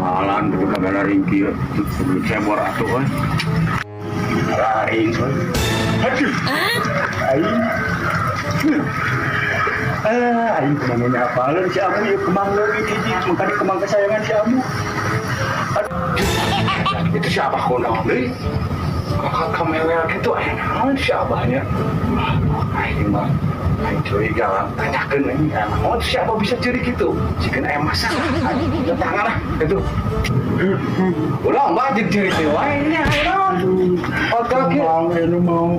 Alan betul kagak laring kieu. Cebor atuh euy. Laring euy. Aduh. Aing. Ah, aing kumaha nya apaleun si Amu ieu kembang leuwih hiji, mangkana kembang kesayangan si Amu. Itu si Abah kunaon deui? Kakak kamewel gitu, aya naon si Abahnya? Ah, aing mah aing curiga lah, tanyakeun ini, naon si Abah bisa curi gitu? Jika aya masalah, aing tangan lah itu. Ulah mbah jeung curi teh wae nya aya naon? Oh, kaki. Kembang anu mau.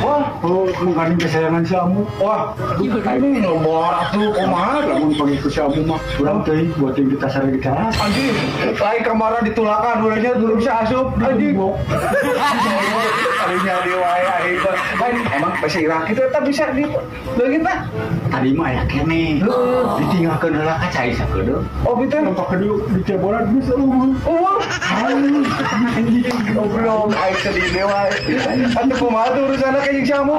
Wah, Oh, mangkana kesayangan si Amu. Wah, aing ngobor atuh kumaha? Lamun pengikut si Amu mah urang teuing buat yang kita sare di teras. Anjing, lain kamar ditulakan urangnya belum bisa asup anjing. Aing nya wae aing mah. Lain emang bahasa Irak itu eta bisa di leungit tah. Tadi mah aya keneh. Ditinggalkeun heula ka cai sakedeung. Oh gitu. Nampak di ceboran geus euweuh. Oh, Anjing. goblok aing sedih deui wae. Atuh kumaha tuh urusanna ka jeung si Amu?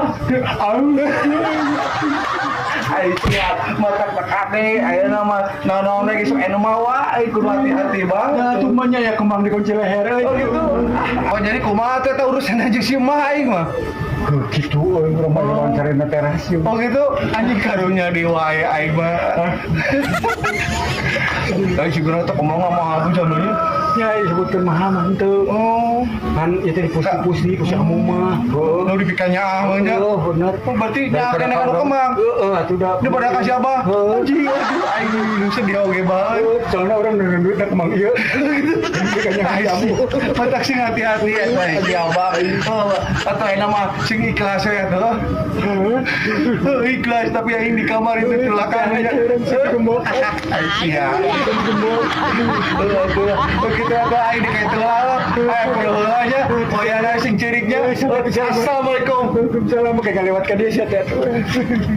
Aing siap matak kade ayeuna mah naon-naon lagi sok anu mawa aing kudu hati-hati banget. Nah, tuh mah nya ya kembang dikunci leher euy. Oh gitu. Oh, jadi kumaha tuh eta urusan jeung si emak aing mah? Heuh, kitu euy, urang mah wawancara teras ieu. Oh gitu, anjing karunya di wae aing mah. Tapi si teh kumaha mahal tuh jamnya. Ya disebutkeun mahal mah henteu. Oh, Kan itu dipusi-pusi ku si Amu mah. Heeh. nu dipikanya ah nya. Oh, bener. Oh, berarti nya kene kanu kembang. Heeh, atuh da. Daripada kasih abah. Heeh. Anjing, aduh aing nu sedih oge banget. Soalnya orang dengan duit kembang ieu. Dipikanya si Amu. Matak sing hati-hati ya si abah. Oh, atau enak mah sing ikhlas ya tuh. Ikhlas tapi aing di kamar itu tulakan aja. Aisyah. Begitu ada aing di kayak tuh. Ayo kudu heula nya. Koyana sing ceuriknya. Assalamualaikum. Waalaikumsalam, kayak lewat ka dia sia teh.